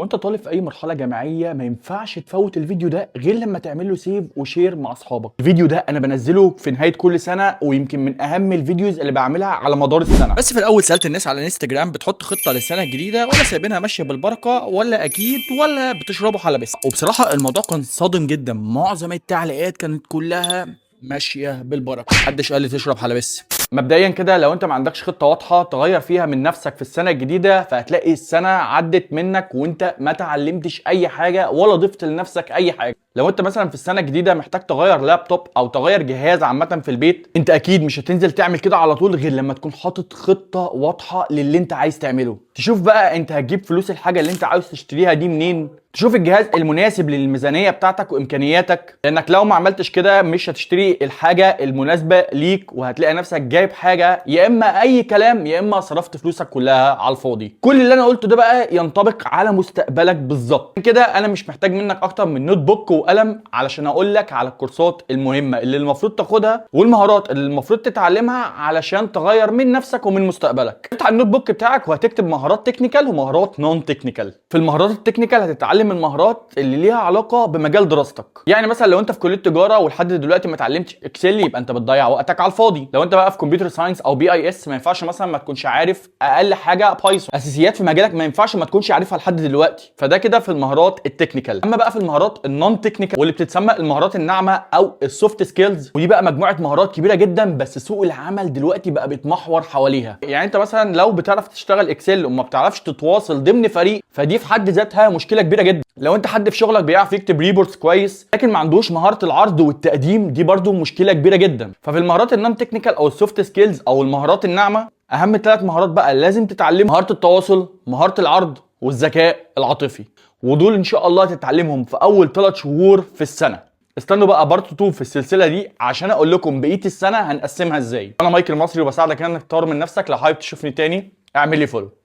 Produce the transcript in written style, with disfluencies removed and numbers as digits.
انت طالب في اي مرحلة جامعية ما ينفعش تفوت الفيديو ده غير لما تعمل له save و share مع اصحابك. الفيديو ده انا بنزله في نهاية كل سنة، ويمكن من اهم ال videos اللي بعملها على مدار السنه. بس في الاول سالت الناس على انستجرام، بتحط خطه للسنة الجديدة ولا سايبينها ماشية بالبركة ولا اكيد ولا بتشربوا حلبس؟ وبصراحة الموضوع كان صادم جدا، معظم التعليقات كانت كلها ماشية بالبركه، محدش قال لي تشرب حلبس. مبدئيا كده لو انت ما عندكش خطه واضحة تغير فيها من نفسك في السنة الجديده، فهتلاقي السنة عدت منك وانت ما تعلمتش اي حاجة ولا ضفت لنفسك اي حاجه. لو انت مثلا في السنة الجديدة محتاج تغير لابتوب او تغير جهاز عامة في البيت، انت اكيد مش هتنزل تعمل كده على طول غير لما تكون حاطط خطه واضحة للي انت عايز تعمله. تشوف بقى انت هتجيب فلوس الحاجة اللي انت عاوز تشتريها دي منين، تشوف الجهاز المناسب للميزانيه بتاعتك وامكانياتك، لانك لو ما عملتش كده مش هتشتري الحاجة المناسبة ليك، وهتلاقي نفسك جايب حاجة يا اما اي كلام يا اما صرفت فلوسك كلها على الفاضي. كل اللي انا قلته ده بقى ينطبق على مستقبلك بالظبط. كده انا مش محتاج منك اكتر من notebook وقلم علشان اقول لك على الكورسات المهمة اللي المفروض تاخدها والمهارات اللي المفروض تتعلمها علشان تغير من نفسك ومن مستقبلك. افتح ال notebook بتاعك وهتكتب مهارات technical ومهارات non technical. في المهارات ال technical هتتعلم المهارات اللي ليها علاقة بمجال دراستك. يعني مثلا لو انت في كليه تجارة ولحد دلوقتي ما اتعلمتش Excel يبقى انت بتضيع وقتك على الفاضي. لو انت بقى في computer science او BIS ما ينفعش مثلا ما تكونش عارف اقل حاجة Python. اساسيات في مجالك ما ينفعش ما تكونش عارفها لحد دلوقتي. فده كده في المهارات ال technical. اما بقى في المهارات ال non technical واللي بتتسمى المهارات الناعمة او ال soft skills، ودي بقى مجموعة مهارات كبيرة جدا بس سوق العمل دلوقتي بقى بيتمحور حواليها. يعني انت مثلا لو بتعرف تشتغل Excel وما بتعرفش تتواصل ضمن فريق، فدي في حد ذاتها مشكلة كبيرة جدا. لو انت حد في شغلك بيعرف يكتب reports كويس لكن ما عندوش مهارة العرض والتقديم، دي برضو مشكلة كبيرة جدا. ففي المهارات ال non technical او ال soft skills او المهارات الناعمه، اهم ثلاث مهارات بقى لازم تتعلمهم: مهارة التواصل، مهارة العرض، والذكاء العاطفي. ودول ان شاء الله تتعلمهم في اول 3 شهور في السنه. استنوا بقى part 2 في السلسلة دي عشان اقول لكم بقية السنة هنقسمها ازاي. انا مايكل المصري وبساعدك انك تطور من نفسك. لو حابب تشوفني تاني اعمل لي follow.